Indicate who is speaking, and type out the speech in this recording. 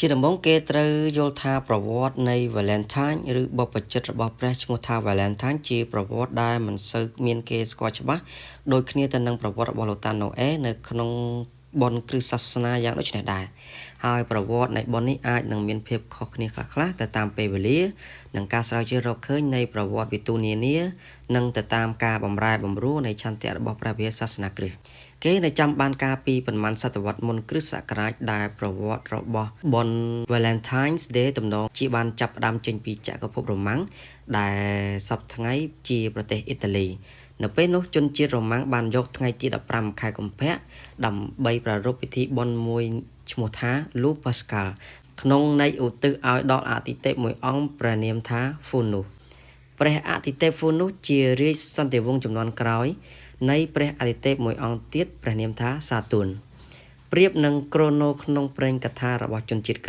Speaker 1: ជាដំបូងគេត្រូវយល់ថាប្រវត្តិនៃ Valentine ឬបព្វជិតរបស់ព្រះឈ្មោះថា Valentine ជាប្រវត្តិដែលមិនសូវមានគេស្គាល់ច្បាស់ដូចគ្នាទៅនឹងប្រវត្តិរបស់លោកតាណូអេនៅក្នុងបុណ្យគ្រិស្តសាសនាយ៉ាងដូចនេះដែរហើយប្រវត្តិនៃបុណ្យនេះអាចនឹងមានភាពខុសគ្នាខ្លះៗទៅតាមពេលវេលានិងការស្រាវជ្រាវរកឃើញនៃប្រវត្តិវិទូនានានិងទៅតាមការបម្រែបម្រួលនៃឆន្ទៈរបស់ព្រះវិហារសាសនាគ្រិស្តគេនៅចាំបានការពីប៉ុន្មានសតវត្សមុនគ្រិស្តសករាជដែលប្រវត្តិរបស់បុណ្យ Valentine's Day ទំនងជាបានចាប់ផ្ដើមចេញពីចក្រភពរ៉ូម៉ាំងដែលសព្វថ្ងៃជាប្រទេសអ៊ីតាលីនៅពេលនោះជនជាតិរ៉ូម៉ាំងបានយកថ្ងៃទី15ខែកុម្ភៈដើម្បីប្រារព្ធពិធីបុណ្យមួយឈ្មោះថា Lupercal ក្នុងន័យឧទ្ទិសឲ្យដល់អាទិទេពមួយអង្គព្រះនាមថា Faunus ព្រះអាទិទេព Faunus ជារាជសន្តិវង្សជំនាន់ក្រោយនៃព្រះអាទិទេពមួយអង្គទៀតព្រះនាមថាសាទួនប្រៀបនឹងក្រូណូក្នុងព្រេងកថារបស់ជនជាតិ